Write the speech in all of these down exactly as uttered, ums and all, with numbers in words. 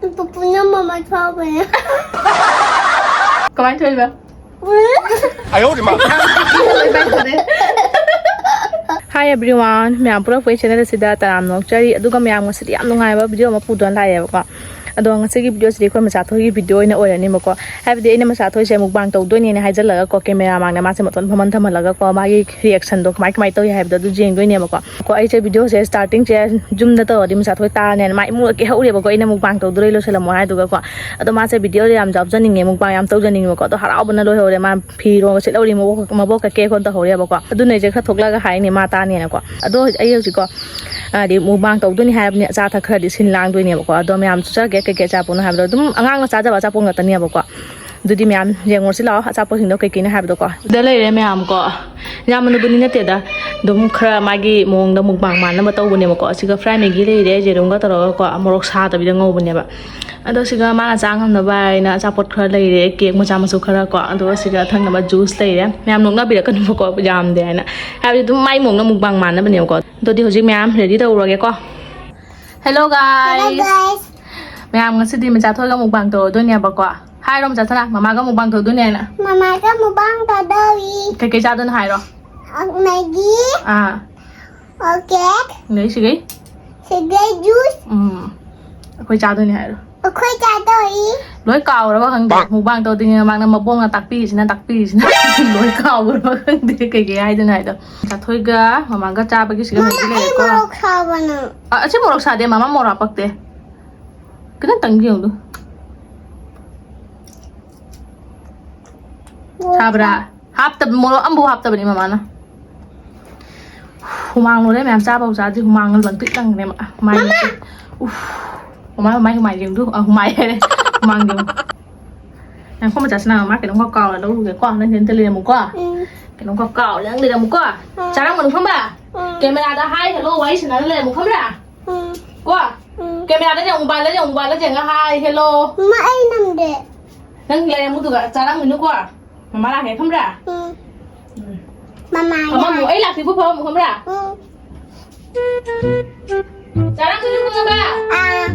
ꯄꯨꯄꯨꯅ ꯃꯃꯥ ꯊꯣꯛꯄꯅꯦ꯫ ꯀꯃꯥꯏꯅ ꯊꯣꯛꯏꯕ? ꯄꯨꯄꯨꯅ Hi everyone, ꯃꯌꯥꯝ ꯄꯨꯂꯞ ꯑꯩꯈꯣꯏ ꯆꯦꯅꯦꯜ ꯑꯁꯤꯗ ꯇꯔꯥꯝꯅ ꯑꯣꯛꯆꯔꯤ꯫ ꯑꯗꯨꯒ ꯃꯌꯥꯝ ꯉꯁꯤꯗꯤ ꯌꯥꯝ ꯅꯨꯡꯉꯥꯏꯕ ꯚꯤꯗꯤꯑꯣ ꯑꯃ ꯄꯨꯗꯨꯅ ꯂꯥꯛꯑꯦꯕꯀꯣ꯫ ꯑꯗꯣ ꯉꯁꯤꯒꯤ ꯚꯤꯗꯤꯑꯣꯁꯤꯗꯤ ꯑꯩꯈꯣꯏ ꯃꯆꯥꯊꯣꯏꯒꯤ ꯚꯤꯗꯤꯑꯣ ꯑꯣꯏꯅ ꯑꯣꯏꯔꯅꯤꯕꯀꯣ꯫ ꯍꯥꯏꯕꯗꯤ ꯑꯩꯅ ꯃꯆꯥꯊꯣꯏꯁꯦ ꯃꯨꯛꯕꯥꯡ ꯇꯧꯗꯣꯏꯅꯦꯅ ꯍꯥꯏꯖꯜꯂꯒꯀꯣ, ꯀꯦꯃꯦꯔꯥ ꯃꯥꯡꯗ ꯃꯥꯁꯦ ꯃꯇꯣꯟ ꯐꯝꯍꯟ ꯊꯝꯍꯜꯂꯒꯀꯣ, ꯃꯥꯒꯤ ꯔꯤꯌꯦꯛꯁꯟꯗꯣ ꯀꯃꯥꯏ ꯀꯃꯥꯏꯅ ꯇꯧꯏ ꯍꯥꯏꯕꯗꯣ ꯑꯗꯨ ꯌꯦꯡꯗꯣꯏꯅꯦꯕꯀꯣ꯫ ꯀꯣ ꯑꯩꯁꯦ ꯚꯤꯗꯤꯑꯣꯁꯦ ꯁ꯭ꯇꯥꯔꯇꯤꯡꯁꯦ ꯖꯨꯝꯗ ꯇꯧꯔꯗꯤ ꯃꯆꯥꯊꯣꯏ ꯇꯥꯔꯅꯦꯅ ꯃꯥ ꯏꯃꯨꯡꯗ ꯀꯦꯍꯧꯔꯦꯕꯀꯣ, ꯑꯩꯅ ꯃꯨꯛꯕꯥꯡ ꯇꯧꯗꯣꯔꯦ ꯂꯣꯏꯁꯤꯜꯂꯝꯃꯣ ꯍꯥꯏꯗꯨꯒꯀꯣ꯫ ꯑꯗꯣ ꯃꯥꯁꯦ ꯚꯤꯗꯤꯑꯣ ꯌꯥꯝ ꯌꯥꯎꯖꯅꯤꯡꯉꯦ, ꯃꯨꯛꯕꯥꯡ ꯌꯥꯝ ꯇꯧꯖꯅꯤꯡꯉꯦꯕꯀꯣ꯫ ꯑꯗꯣ ꯍꯔꯥꯎꯕꯅ ꯂꯣꯏꯍꯧꯔꯦ, ꯃꯥ ꯐꯤꯔꯣꯜꯒ ꯁꯦꯠꯍꯧꯔꯤ, ꯃꯕꯣꯛ ꯃꯕꯣꯛꯀ ꯀꯦꯛ ꯍꯣꯟ ꯇꯧꯍꯧꯔꯦꯕꯀꯣ꯫ ꯑꯗꯨꯅ ꯑꯩꯁꯦ ꯈꯔ ꯊꯣꯛꯂꯛꯑꯒ ꯍꯥꯏꯅꯦ ꯃꯥ ꯇꯥꯅꯦꯅꯀꯣ꯫ ꯑꯗꯣ ꯑꯩ ꯍꯧꯖꯤꯛꯀꯣ ꯍꯥꯏꯗꯤ ꯃꯨꯛꯕꯥꯡ ꯇꯧꯗꯣꯏꯅꯤ ꯍꯥꯏꯕꯅꯤ, ꯑꯆꯥ ꯑꯊꯛ ꯈꯔꯗꯤ ꯁꯤꯟ ꯂꯥꯡꯗꯣꯏꯅꯦꯕꯀꯣ꯫ ꯑꯗꯣ ꯃꯌꯥꯝ ꯆꯠꯆꯔꯒꯦ, ꯀꯩꯀꯩ ꯑꯆꯥꯄꯣꯠꯅꯣ ꯍꯥꯏꯕꯗꯣ ꯑꯗꯨꯝ ꯑꯉꯥꯡꯅ ꯆꯥꯖꯕ ꯑꯆꯥꯄꯣꯠ ꯉꯥꯛꯇꯅꯦꯕꯀꯣ꯫ ꯑꯗꯨꯗꯤ ꯃꯌꯥꯝ ꯌꯦꯡꯉꯨꯔꯁꯤ ꯂꯥꯛꯑꯣ, ꯑꯆꯥꯄꯣꯠꯁꯤꯡꯗꯣ ꯀꯩꯀꯩꯅꯣ ꯍꯥꯏꯕꯗꯣꯀꯣ꯫ ꯁꯤꯗ ꯂꯩꯔꯦ ꯃꯌꯥꯝꯀꯣ, ꯌꯥꯝ ꯃꯨꯟꯅꯕꯨꯗꯤ ꯅꯠꯇꯦꯗ, ꯑꯗꯨꯝ ꯈꯔ ꯃꯥꯒꯤ ꯃꯑꯣꯡꯗ ꯃꯨꯛꯕꯥꯡ ꯃꯥꯟꯅꯕ ꯇꯧꯕꯅꯦꯕꯀꯣ꯫ ꯑꯁꯤꯒ ꯐ꯭ꯔꯥꯏ ꯃꯦꯒꯤ ꯂꯩꯔꯦ, ꯌꯦꯔꯨꯝꯒ ꯇꯧꯔꯒꯀꯣ, ꯃꯣꯔꯣꯛ ꯁꯥꯗꯕꯤꯗ ꯉꯧꯕꯅꯦꯕ꯫ ꯑꯗꯣ ꯁꯤꯒ ꯃꯥꯅ ꯆꯥ ꯉꯝꯅꯕ ꯍꯥꯏꯅ ꯑꯆꯥꯄꯣꯠ ꯈꯔ ꯂꯩꯔꯦ, ꯀꯦꯛ ꯃꯆꯥ ꯃꯁꯨ ꯈꯔ ꯀꯣ, ꯑꯗꯨꯒ ꯁꯤꯒ ꯊꯛꯅꯕ ꯖꯨꯁ ꯂꯩꯔꯦ꯫ ꯃꯌꯥꯝ ꯅꯣꯛꯅꯕꯤꯔꯛꯀꯅꯨꯕꯀꯣ, ꯌꯥꯝꯗꯦ ꯍꯥꯏꯅ, ꯍꯥꯏꯕꯗꯤ ꯑꯗꯨꯝ ꯃꯥꯏ ꯃꯑꯣꯡꯗ ꯃꯨꯛꯕꯥꯡ ꯃꯥꯟꯅꯕꯅꯦꯕꯀꯣ꯫ ꯑꯗꯨꯗꯤ ꯍꯧꯖꯤꯛ ꯃꯌꯥꯝ ꯔꯦꯗꯤ ꯇꯧꯔꯨꯔꯒꯦꯀꯣ꯫ Hello guys, ꯃꯌꯥꯝ ꯉꯁꯤꯗꯤ ꯃꯆꯥꯊꯣꯏꯒ ꯃꯨꯛꯕꯥꯡ ꯇꯧꯔꯗꯣꯏꯅꯦꯕꯀꯣ꯫ ꯍꯥꯏꯔꯣ ꯃꯆꯥꯊꯣꯏꯅ, ꯃꯃꯥꯒ ꯃꯨꯛꯕꯥꯡ ꯇꯧꯗꯣꯏꯅꯦ ꯍꯥꯏꯅ꯫ ꯃꯃꯥꯒ ꯃꯨꯛꯕꯥꯡ ꯇꯧꯗꯧꯔꯤ꯫ ꯀꯩꯀꯩ ꯆꯥꯗꯣꯏꯅꯣ ꯍꯥꯏꯔꯣ꯫ ꯃꯦꯒꯤ, ꯑꯥ, ꯀꯦꯛ, ꯑꯗꯩ ꯁꯤꯒꯩ ꯁꯤꯒꯩ ꯖꯨꯁ꯫ ꯎꯝ, ꯑꯩꯈꯣꯏ ꯆꯥꯗꯣꯏꯅꯦ ꯍꯥꯏꯔꯣ꯫ ꯑꯩꯈꯣꯏ ꯆꯥꯗꯧꯔꯤ꯫ ꯂꯣꯏ ꯀꯥꯎꯔꯕ ꯈꯪꯗꯦ, ꯃꯨꯛꯕꯥꯡ ꯇꯧꯗ꯭ꯔꯤꯉꯩ ꯃꯃꯥꯡꯗ ꯃꯕꯣꯛꯅ ꯇꯥꯛꯄꯤꯔꯤꯁꯤꯅ ꯇꯥꯛꯄꯤꯔꯤꯁꯤꯅ ꯂꯣꯏ ꯀꯥꯎꯔꯕ ꯈꯪꯗꯦ ꯀꯩꯀꯩ ꯍꯥꯏꯗꯣꯏꯅꯣ ꯍꯥꯏꯗꯣ꯫ ꯃꯆꯥꯊꯣꯏꯒ ꯃꯃꯥꯒ ꯆꯥꯕꯒꯤ ꯁꯤꯒ ꯃꯃꯥ, ꯃꯦꯒꯤ ꯑꯩ ꯂꯩꯔꯦꯀꯣ꯫ ꯃꯣꯔꯣꯛ ꯁꯥꯕꯅ꯫ ꯑ, ꯑꯁꯤ ꯃꯣꯔꯣꯛ ꯁꯥꯗꯦ, ꯃꯃꯥ ꯃꯣꯔꯣꯛ ꯍꯥꯄꯛꯇꯦ꯫ ꯈꯤꯇꯪ ꯇꯪ ꯌꯦꯡꯉꯨ꯫ ꯁꯥꯕ꯭ꯔꯥ? ꯍꯥꯞꯇꯕ, ꯃꯣꯔꯣꯛ ꯑꯝꯐꯥꯎ ꯍꯥꯞꯇꯕꯅꯤ ꯃꯃꯥꯅ꯫ ꯍꯨꯃꯥꯡ ꯂꯣꯏꯔꯦ ꯃꯌꯥꯝ, ꯆꯥꯕꯐꯥꯎ ꯆꯥꯗ꯭ꯔꯤ, ꯍꯨꯃꯥꯡ ꯂꯪꯇ꯭ꯔꯤꯛ ꯂꯪꯈ꯭ꯔꯦ ꯃꯥꯏꯁꯦ꯫ ꯎꯐ꯫ ꯃꯃꯥ, ꯃꯃꯥꯏ ꯍꯨꯃꯥꯏ ꯌꯦꯡꯗꯨ, ꯑ, ꯍꯨꯃꯥꯏ ꯍꯥꯏꯔꯦ꯫ ꯍꯨꯃꯥꯡ ꯌꯦꯡꯉꯨ꯫ ꯉꯥꯏꯈꯣ ꯃꯆꯥꯁꯤꯅ, ꯃꯃꯥ ꯀꯩꯅꯣꯝꯈꯛ ꯀꯥꯎꯔꯦ, ꯂꯧꯔꯨꯒꯦꯀꯣ꯫ ꯅꯪ ꯁꯤꯗ ꯂꯩꯔꯝꯃꯨꯀꯣ꯫ ꯎꯝ꯫ ꯀꯩꯅꯣꯝꯈꯛ ꯀꯥꯎꯔꯦ, ꯅꯪ ꯂꯩꯔꯝꯃꯨꯀꯣ꯫ ꯎꯝ꯫ ꯆꯥꯔꯝꯒꯅꯨ ꯈꯪꯕ꯭ꯔꯥ? ꯎꯝ꯫ ꯀꯦꯃꯦꯔꯥꯗ ꯍꯥꯏ ꯍꯦꯜꯂꯣ ꯋꯥꯔꯤ ꯁꯥꯟꯅꯔ ꯂꯩꯔꯝꯃꯨ ꯈꯪꯕ꯭ꯔꯥ? ꯎꯝ꯫ ꯀꯣ? ꯎꯝ꯫ ꯀꯦꯃꯦꯔꯥꯗ ꯌꯦꯡꯉꯨ, ꯃꯣꯕꯥꯏꯜꯗ ꯌꯦꯡꯉꯨ, ꯃꯣꯕꯥꯏꯜꯗ ꯌꯦꯡꯉ ꯍꯥꯏ ꯍꯦꯜꯂꯣ꯫ ꯃꯥ ꯑꯩ ꯅꯝꯗꯦ꯫ ꯅꯪ ꯂꯩꯔꯝꯃꯨꯗꯨꯒ ꯆꯥꯔꯝꯒꯅꯨꯀꯣ꯫ ꯃꯃꯥ ꯂꯥꯛꯑꯦ ꯈꯪꯕ꯭ꯔꯥ? ꯎꯝ꯫ ꯎꯝ꯫ ꯃꯃꯥ ꯐꯝꯃꯝꯃꯨ, ꯌꯥ-, ꯑꯩ ꯂꯥꯛꯇ꯭ꯔꯤꯕꯨ ꯐꯝꯃꯝꯃꯨ ꯈꯪꯕ꯭ꯔꯥ? ꯎꯝ꯫ ꯆꯥꯔꯝꯒꯅꯨꯀꯣ ꯈꯪꯕ꯭ꯔꯥ? ꯑꯥ꯫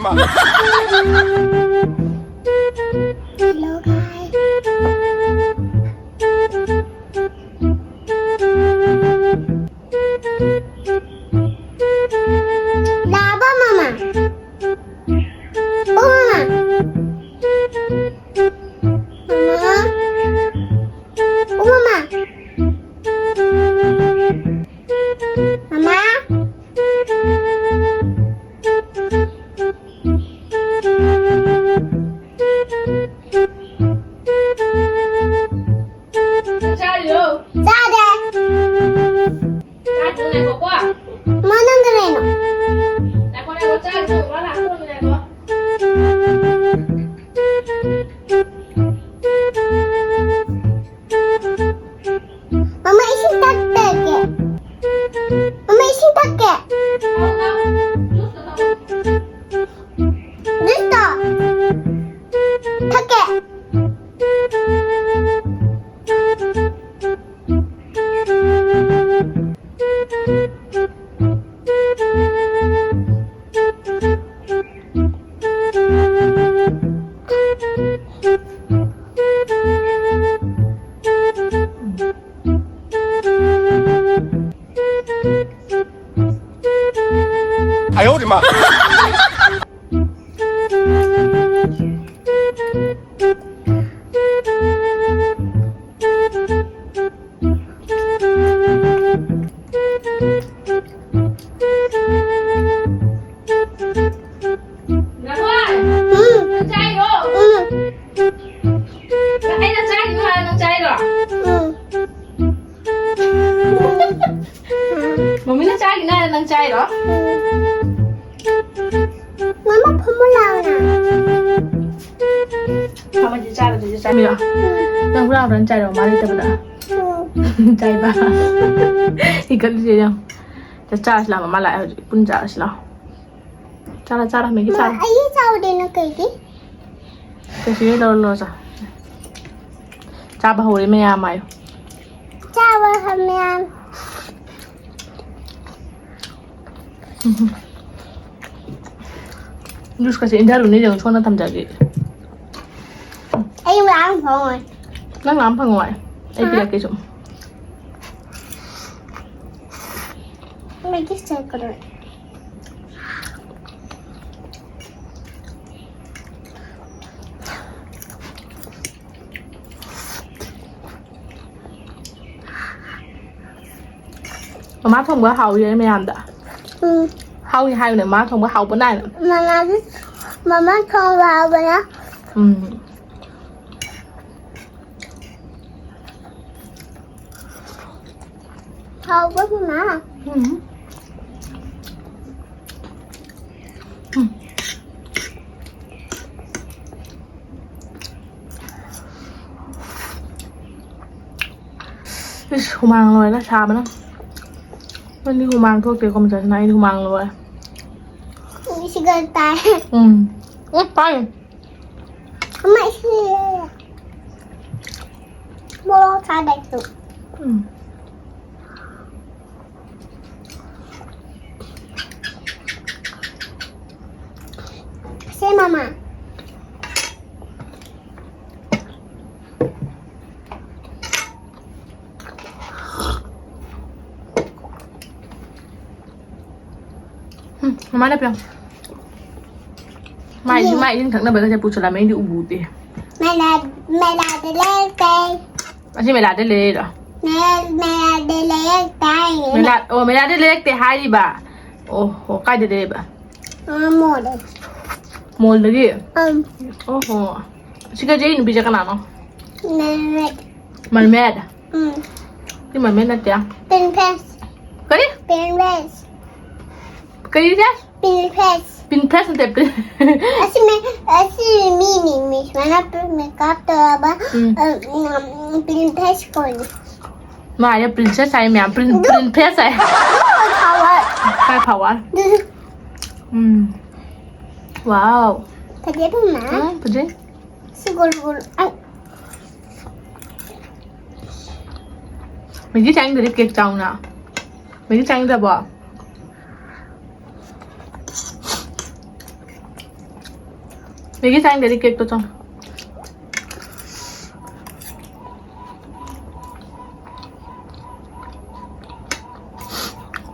Hello, guys. Laba, mama. Oh, mama. Mama. Oh, mama. Mama. ꯆꯥꯔꯤꯔꯣ? ꯆꯥꯗꯦ꯫ ꯆꯥꯗ꯭ꯔꯣ? ꯉꯥꯏꯈꯣꯀꯣ꯫ ꯃꯥ ꯅꯪ ꯀꯅꯥꯅꯣ? ꯉꯥꯏꯈꯣ, ꯉꯥꯏꯈꯣ, ꯆꯥꯔꯤꯔꯣ? ꯃꯥ ꯂꯥꯛꯇꯣꯔꯕꯅꯦ, ꯉꯥꯏꯈꯣ꯫ ꯃꯃꯥ, ꯏꯁꯤꯡ ꯊꯛꯇꯒꯦ꯫ ꯃꯃꯥ, ꯏꯁꯤꯡ ꯊꯛꯀꯦ꯫ ꯖꯨꯁꯇꯣ ꯊꯛꯀꯦ꯫ ꯅꯪ ꯆꯥꯏꯔꯣ? ꯎꯝ꯫ ꯑꯩꯅ ꯆꯥꯏꯔꯣ ꯍꯥꯏꯔ ꯅꯪ ꯆꯥꯏꯔꯣ? ꯎꯝ꯫ ꯃꯝꯃꯤꯅ ꯆꯥꯒꯤꯅ ꯍꯥꯏꯔ ꯅꯪ ꯆꯥꯏꯔꯣ? ꯎꯝ꯫ ꯃꯃꯥ, ꯐꯝꯃꯨ ꯂꯥꯎꯅ꯫ ꯐꯝꯃꯗꯤ ꯆꯥꯔꯣ, ꯑꯗꯨꯗꯤ ꯆꯥꯕꯤꯔꯣ꯫ ꯅꯪ ꯍꯨꯔꯥꯟ ꯍꯨꯔꯥꯟ ꯆꯥꯏꯔꯣ, ꯃꯥ ꯂꯩꯇꯕꯗ? ꯎꯝ꯫ ꯆꯥꯏꯕ꯫ ꯏꯀꯠꯂꯤꯁꯦ ꯌꯦꯡꯉꯣ꯫ ꯆꯥꯔꯁꯤ ꯂꯥꯎ, ꯃꯃꯥ ꯂꯥꯛꯑꯦ ꯍꯧꯖꯤꯛ꯫ ꯄꯨꯟꯅ ꯆꯥꯔꯁꯤ ꯂꯥꯎ꯫ ꯆꯥꯔꯣ, ꯆꯥꯔꯣ, ꯃꯦꯒꯤ ꯆꯥꯔꯣ꯫ ꯑꯩ ꯆꯥꯎꯗꯦꯅ ꯀꯩꯒꯤ? ꯀꯩꯁꯨ ꯂꯧꯔ ꯂꯧꯔ ꯆꯥꯎ꯫ ꯆꯥꯕ ꯍꯧꯔꯦ ꯃꯌꯥꯝ ꯍꯥꯏꯌꯨ꯫ ꯆꯥꯕ ꯍꯧꯔꯦ ꯃꯌꯥꯝ꯫ ꯎꯝ꯫ ꯖꯨꯁꯀꯁꯦ ꯏꯟꯖꯜꯂꯨꯅꯦ ꯌꯦꯡꯉꯣ, ꯁꯣꯝꯗ ꯊꯝꯖꯒꯦ꯫ ꯑꯩ ꯃꯌꯥꯝ ꯐꯪꯉꯣꯏ꯫ ꯅꯪ ꯃꯌꯥꯝ ꯐꯪꯉꯣꯏ꯫ ꯑꯩ ꯄꯤꯔꯛꯀꯦ ꯁꯨꯝ꯫ ꯃꯩꯒꯤ ꯆꯠꯀꯗꯧꯔꯦ꯫ ꯃꯃꯥ ꯊꯣꯡꯕ ꯍꯥꯎꯏ ꯃꯌꯥꯝꯗ꯫ ꯎꯝ꯫ ꯍꯥꯎꯏ ꯍꯥꯏꯌꯨꯅꯦ, ꯃꯃꯥ ꯊꯣꯡꯕ ꯍꯥꯎꯕ ꯅꯥꯏꯅ꯫ ꯃꯃꯥꯗꯤ, ꯃꯃꯥ ꯊꯣꯡꯕ ꯍꯥꯎꯕꯅ꯫ ꯎꯝ꯫ ꯍꯥꯎꯕ ꯃꯃꯥ꯫ ꯎꯝ꯫ ꯎꯝ꯫ ꯏꯁ, ꯍꯨꯃꯥꯡ ꯂꯣꯏꯔꯦ ꯁꯥꯕꯅ꯫ ꯅꯪꯗꯤ ꯍꯨꯃꯥꯡ ꯊꯣꯛꯇꯦꯀꯣ, ꯃꯆꯥꯁꯤꯅ? ꯑꯩꯗꯤ ꯍꯨꯃꯥꯡ ꯂꯣꯏꯔꯦ꯫ ꯁꯤꯒ ꯇꯥꯏ꯫ ꯎꯝ꯫ ꯎꯝ, ꯄꯥꯏ꯫ ꯑꯃ ꯁꯤ ꯃꯣꯔꯣꯛ ꯁꯥꯗꯥꯏꯁꯨ꯫ ꯎꯝ꯫ ꯁꯦ ꯃꯃꯥ꯫ ꯎꯝ, ꯃꯃꯥꯅ ꯄꯤꯔꯝ꯫ ꯃꯥꯏꯗꯤ, ꯃꯥꯏ ꯏꯁꯤꯡ ꯊꯛꯅꯕꯒꯁꯦ ꯄꯨꯁꯜꯂꯝꯃꯦ, ꯑꯩꯗꯤ ꯎꯕꯨ ꯎꯗꯦ꯫ ꯃꯦꯂꯥ, ꯃꯦꯂꯥꯗ ꯂꯩꯔꯛꯇꯦ꯫ ꯑꯁꯤ ꯃꯦꯂꯥꯗ ꯂꯩꯔꯛꯏꯔꯣ? ꯃꯦꯂꯥ, ꯃꯦꯂꯥꯗ ꯂꯩꯔꯛꯇꯦ꯫ ꯃꯦꯂꯥ, ꯑꯣ, ꯃꯦꯂꯥꯗ ꯂꯩꯔꯛꯇꯦ ꯍꯥꯏꯔꯤꯕ? ꯑꯣ ꯍꯣ, ꯀꯥꯏꯗ ꯂꯩꯔꯛꯏꯕ? ꯑꯥ, ꯃꯣꯜꯗ꯫ ꯃꯣꯜꯗꯒꯤ? ꯑꯪ꯫ ꯑꯣ ꯍꯣ꯫ ꯁꯤꯒ ꯖꯦ ꯅꯨꯄꯤꯁꯦ ꯀꯅꯥꯅꯣ? ꯃꯦꯂꯥ꯫ ꯃꯔꯃꯦꯠ? ꯎꯝ꯫ ꯁꯤ ꯃꯔꯃꯦꯠ ꯅꯠꯇꯦ꯫ ꯄꯤꯟ ꯐꯦꯁ꯫ ꯀꯔꯤ? ꯄꯤꯟ ꯐꯦꯁ꯫ ꯀꯔꯤꯁꯦ? ꯄꯤꯟ ꯐꯦꯁ꯫ ꯄꯤꯟ ꯐꯦꯁ ꯅꯠꯇꯦ, ꯄꯤꯟ-, ꯑꯁꯤ ꯃꯤ, ꯑꯁꯤ ꯃꯤ, ꯃꯤ, ꯃꯤ ꯁꯨꯃꯥꯏꯅ ꯃꯦꯀꯞ ꯇꯧꯔꯕ, ꯎꯝ꯫ ꯑ, ꯎꯝ, ꯄꯤꯟ ꯐꯦꯁ ꯀꯧꯅꯤ꯫ ꯃꯥ ꯍꯥꯏꯔꯦ ꯄ꯭ꯔꯤꯟꯁꯦꯁ ꯍꯥꯏ ꯃꯌꯥꯝ, ꯄ꯭ꯔꯤꯟ-, ꯄ꯭ꯔꯤꯟ ꯐꯦꯁ ꯍꯥꯏ꯫ ꯐ꯭ꯂꯥꯋꯔ꯫ ꯀꯥꯏ ꯐ꯭ꯂꯥꯋꯔ? ꯑꯗꯨꯁꯨ ꯎꯝ꯫ ꯋꯥꯎ꯫ ꯐꯖꯩ ꯏꯕꯦꯝꯃ꯫ ꯎꯝ, ꯐꯖꯩ꯫ ꯁꯤ ꯒꯣꯜ ꯒꯣꯜ꯫ ꯑꯪ꯫ ꯃꯦꯒꯤ ꯆꯥꯅꯤꯡꯗ꯭ꯔꯗꯤ ꯀꯦꯛ ꯆꯥꯎꯅ꯫ ꯃꯦꯒꯤ ꯆꯥꯅꯤꯡꯗ꯭ꯔꯕꯣ? ꯃꯦꯒꯤ ꯆꯥꯅꯤꯡꯗꯗꯤ ꯀꯦꯛꯇꯣ ꯆꯥꯎ꯫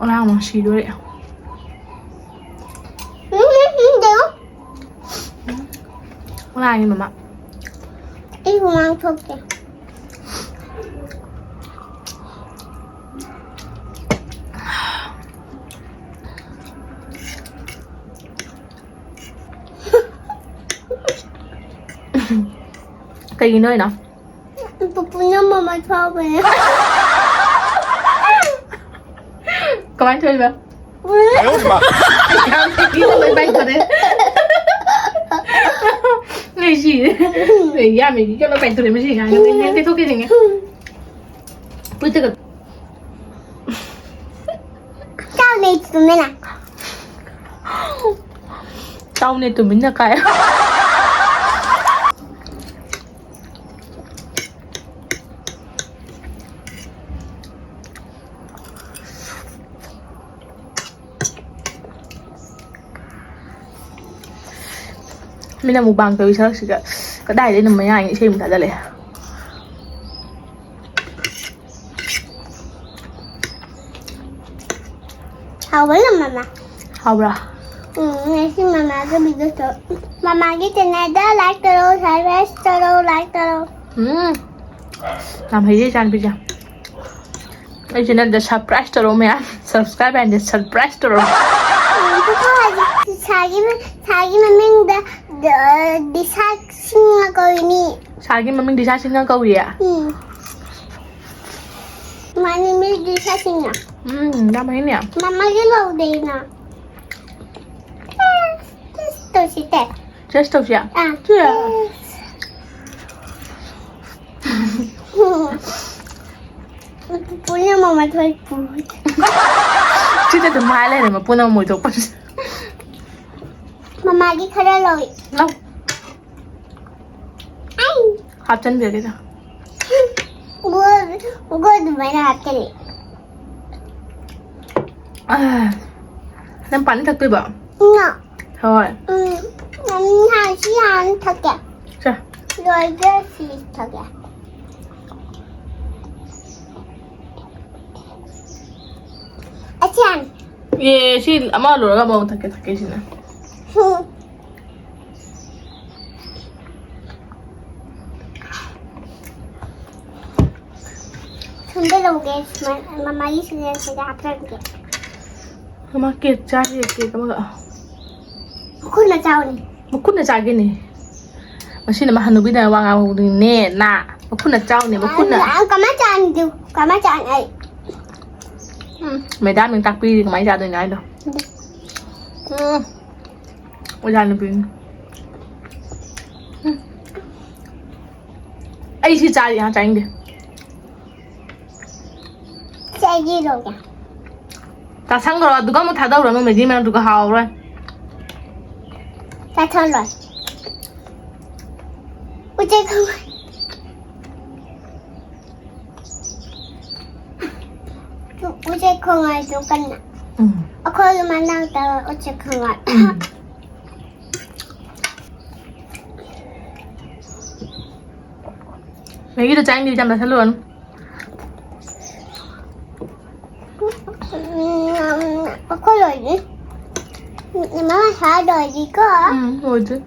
ꯑꯉꯥꯡ ꯑꯃ ꯁꯤꯗꯣꯔꯦ꯫ ꯎꯝ, ꯎꯝ, ꯎꯝ, ꯌꯦꯡꯉꯣ꯫ ꯉꯥꯡꯉꯤ ꯃꯃꯥ꯫ ꯑꯩ ꯍꯨꯃꯥꯡ ꯊꯣꯛꯇꯦ꯫ ꯀꯩꯒꯤꯅꯣ ꯍꯥꯏꯅꯣ? ꯄꯨꯄꯨꯅ ꯃꯃꯥ ꯊꯣꯛꯄꯅꯦ꯫ ꯀꯃꯥꯏꯅ ꯊꯣꯛꯏꯕ? ꯌꯥꯝ ꯃꯤꯒꯤꯗ ꯂꯣꯏ ꯄꯥꯏꯊꯣꯔꯛꯑꯦ꯫ ꯑꯩ ꯁꯤꯔꯦ꯫ ꯌꯥꯝ ꯃꯤꯒꯤꯗ ꯂꯣꯏ ꯄꯥꯏꯊꯣꯔꯛꯑꯦ ꯃꯁꯤ ꯑꯉꯥꯡꯁꯦ꯫ ꯑꯩ ꯇꯩꯊꯣꯛꯀꯦ ꯌꯦꯡꯉꯦ꯫ ꯐꯨꯔꯤꯠꯇꯒ ꯆꯥꯎꯅꯦ ꯇꯨꯃꯤꯟꯅ꯫ ꯆꯥꯎꯅꯦ ꯇꯨꯃꯤꯟꯅ ꯀꯥꯏ꯫ ꯃꯤꯅ mukbang ꯇꯧꯔꯤ ꯁꯔꯛꯁꯤꯗ ꯀꯗꯥꯏꯗꯩꯅꯣ ꯃꯌꯥꯏꯅ ꯏꯁꯩ ꯑꯃꯨꯛ ꯊꯥꯖꯜꯂꯛꯑꯦ꯫ ꯍꯥꯎꯕ꯭ꯔꯥ ꯃꯃꯥ? ꯍꯥꯎꯕ꯭ꯔꯥ? ꯎꯝ, ꯉꯁꯤ ꯃꯃꯥꯒ video ꯇꯧ-, ꯃꯃꯥꯒꯤ channelꯗ like ꯇꯧꯔꯣ, subscribe ꯇꯧꯔꯣ, like ꯇꯧꯔꯣ꯫ ꯎꯝ, ꯌꯥꯝ ꯍꯩꯌꯦ ꯏꯆꯥꯅꯨꯄꯤꯁꯦ꯫ ꯑꯩ channelꯗ subscribe ꯇꯧꯔꯣ ꯃꯌꯥꯝ, subscribe and subscribe ꯇꯧꯔꯣ꯫ ꯎꯝ, ꯄꯨꯄꯨ ꯍꯧꯖꯤꯛ ꯁꯥꯒꯤ ꯃ-, ꯁꯥꯒꯤ ꯃꯃꯤꯡꯗ ꯗ-, ꯗꯤꯁꯥ ꯁꯤꯡꯍ ꯀꯧꯔꯤꯅꯤ꯫ ꯁꯥꯒꯤ ꯃꯃꯤꯡ ꯗꯤꯁꯥ ꯁꯤꯡꯍ ꯀꯧꯔꯤꯌꯦ? ꯎꯝ꯫ ꯃꯥꯅꯤ ꯃꯤ ꯗꯤꯁꯥ ꯁꯤꯡꯍ꯫ ꯎꯝ, ꯌꯥꯝ ꯍꯩꯅꯦ꯫ ꯃꯃꯥꯒꯤ ꯂꯧꯗꯦꯅ꯫ Cheers ꯇꯧꯁꯤꯗꯦ꯫ Cheers ꯇꯧꯁꯤ? ꯑꯥ, cheers꯫ Cheers꯫ ꯄꯨꯄꯨꯅ ꯃꯃꯥ ꯊꯣꯏ ꯄꯨ-, ꯁꯤꯗ ꯑꯗꯨꯝ ꯍꯥꯏ ꯂꯩꯔꯦ, ꯃꯄꯨꯅ ꯃꯃꯣꯏ ꯊꯣꯛꯄꯁꯦ꯫ ꯃꯃꯥꯒꯤ ꯈꯔ ꯂꯧꯏ꯫ ꯂꯧ꯫ ꯑꯩ꯫ ꯍꯥꯞꯆꯤꯟꯕꯤꯔꯒꯦ ꯆꯣ꯫ ꯒꯣꯜ, ꯒꯣꯜ ꯑꯗꯨꯃꯥꯏꯅ ꯍꯥꯞꯆꯤꯜꯂꯤ꯫ ꯑꯥ, ꯅꯪ ꯄꯥꯅꯤ ꯊꯛꯇꯣꯏꯕ? ꯅꯣ꯫ ꯍꯣꯏ꯫ ꯎꯝ, ꯅꯍꯥꯟ ꯁꯤ ꯍꯥꯟꯅ ꯊꯛꯀꯦ꯫ ꯁꯦ꯫ ꯂꯣꯏꯒꯦ ꯁꯤ ꯊꯛꯀꯦ꯫ ꯑꯁꯤ ꯍꯥꯟꯅ꯫ ꯑꯦ, ꯁꯤ ꯑꯃ ꯂꯣꯏꯔꯒ ꯑꯃꯃꯨꯛ ꯊꯛꯀꯦ, ꯊꯛꯀꯦ ꯁꯤꯅ꯫ ꯍꯨꯝ꯫ ꯁꯣꯝꯗ ꯂꯧꯒꯦ, ꯁꯨꯃꯥꯏ-, ꯃꯃꯥꯒꯤ ꯁꯤꯂꯤꯟꯗꯔꯁꯤꯗ ꯍꯥꯞꯆꯔꯒꯦ꯫ ꯃꯃꯥ ꯀꯦꯛ ꯆꯥꯔꯤ, ꯀꯦꯛ ꯑꯃꯒ꯫ ꯃꯈꯨꯠꯅ ꯆꯥꯎꯅꯤ꯫ ꯃꯈꯨꯠꯅ ꯆꯥꯒꯦꯅꯦ꯫ ꯃꯁꯤꯅ ꯃꯥ ꯍꯅꯨꯕꯤꯗ ꯋꯥ ꯉꯥꯡꯍꯧꯗꯣꯏꯅꯦ, ꯅꯥ꯫ ꯃꯈꯨꯠꯅ ꯆꯥꯎꯅꯦ, ꯃꯈꯨꯠꯅ꯫ ꯑ, ꯀꯃꯥꯏ ꯆꯥꯅꯤꯗꯨ? ꯀꯃꯥꯏ ꯆꯥꯅꯤ ꯑꯩ? ꯎꯝ, ꯃꯦꯗꯥꯝꯅ ꯇꯥꯛꯄꯤꯔꯤ ꯀꯃꯥꯏ ꯆꯥꯗꯣꯏꯅꯣ ꯍꯥꯏꯗꯣ꯫ ꯎꯝ꯫ ꯑꯣꯖꯥ ꯅꯨꯄꯤꯅ꯫ ꯎꯝ꯫ ꯑꯩ ꯁꯤ ꯆꯥꯗꯤ ꯌꯥꯝ ꯆꯥꯅꯤꯡꯗꯦ꯫ ꯁꯦ, ꯑꯩꯒꯤ ꯂꯧꯒꯦ꯫ ꯆꯥꯁꯟꯈ꯭ꯔꯣ, ꯑꯗꯨꯒ ꯑꯃꯨꯛ ꯊꯥꯗꯧꯔꯣ, ꯃꯦꯒꯤ ꯃꯌꯥꯝꯗꯨꯒ ꯍꯥꯎꯔꯣꯏ꯫ ꯆꯥꯊꯠꯂꯣꯏ꯫ ꯎꯆꯦꯛ ꯈꯪꯉꯣꯏ꯫ ꯎꯆꯦꯛ ꯈꯪꯉꯣꯏꯁꯨ ꯀꯟꯅ꯫ ꯎꯝ꯫ ꯑꯩꯈꯣꯏꯒꯤ ꯃꯅꯥꯛꯇ ꯎꯆꯦꯛ ꯈꯪꯉꯣꯏ꯫ ꯎꯝ꯫ ꯃꯦꯒꯤꯗꯣ ꯆꯥꯅꯤꯡꯗꯦ, ꯌꯥꯝ ꯆꯥꯁꯜꯂꯨꯔꯅꯨ꯫ ꯎꯝ, ꯑꯩꯈꯣꯏ ꯂꯣꯏꯗ꯭ꯔꯤ꯫ ꯏꯃꯥ ꯉꯁꯥꯏ ꯂꯣꯏꯗ꯭ꯔꯤꯀꯣ꯫ ꯎꯝ, ꯂꯣꯏꯗ꯭ꯔꯤ꯫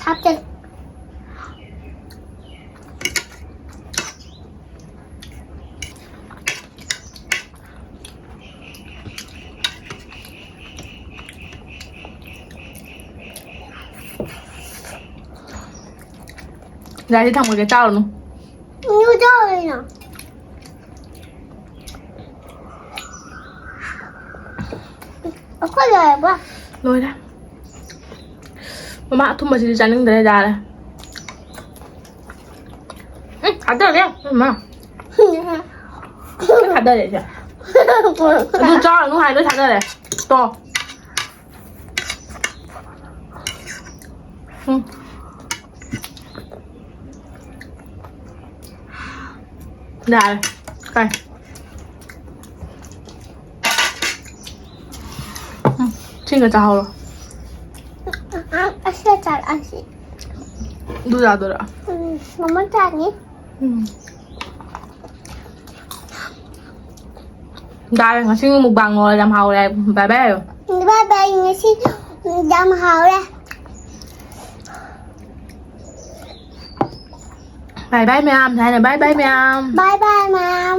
ꯍꯥꯞꯆꯜ꯫ ꯌꯥꯔꯦ, ꯊꯝꯃꯒꯦ, ꯆꯥꯔꯨꯅꯨ꯫ ꯅꯨ ꯆꯥꯔꯨꯏꯅ꯫ ꯑꯩꯈꯣꯏ ꯂꯣꯏꯔꯕ? ꯂꯣꯏꯔꯦ꯫ ꯃꯃꯥ ꯑꯊꯨꯝꯕꯁꯤꯗꯤ ꯆꯥꯅꯤꯡꯗ꯭ꯔꯦ, ꯌꯥꯔꯦ꯫ ꯎꯝ, ꯊꯥꯗꯔꯦ, ꯃꯃꯥ꯫ ꯊꯥꯗꯔꯦ, ꯁꯦ꯫ ꯑꯗꯨ ꯆꯥꯔꯨꯅꯨ ꯍꯥꯏ ꯂꯣꯏ ꯊꯥꯗꯔꯦ꯫ ꯇꯣ꯫ ꯎꯝ꯫ ꯌꯥꯔꯦ꯫ ꯀꯥꯏ꯫ ꯎꯝ꯫ ꯁꯤꯒ ꯆꯥꯍꯧꯔꯣ꯫ ꯑꯁꯤ ꯆꯥꯔꯛꯑꯁꯤ꯫ ꯑꯗꯨ ꯌꯥꯗꯣꯏꯔꯥ? ꯎꯝ, ꯃꯃꯥ ꯆꯥꯅꯤ꯫ ꯎꯝ꯫ ꯗꯥꯏ ꯉꯁꯤ ꯃꯨꯛꯕꯥꯡ ꯅꯣꯏ ꯌꯥꯝ ꯍꯥꯎꯔꯦ꯫ ꯕꯥꯏ ꯕꯥꯏ꯫ ꯕꯥꯏ ꯕꯥꯏ, ꯉꯁꯤ ꯌꯥꯝ ꯍꯥꯎꯔꯦ꯫ ꯕꯥꯏ ꯕꯥꯏ ꯃꯌꯥꯝ ꯍꯥꯏꯅ ꯕꯥꯏ ꯕꯥꯏ ꯃꯌꯥꯝ꯫ ꯕꯥꯏ ꯕꯥꯏ ꯃꯌꯥꯝ꯫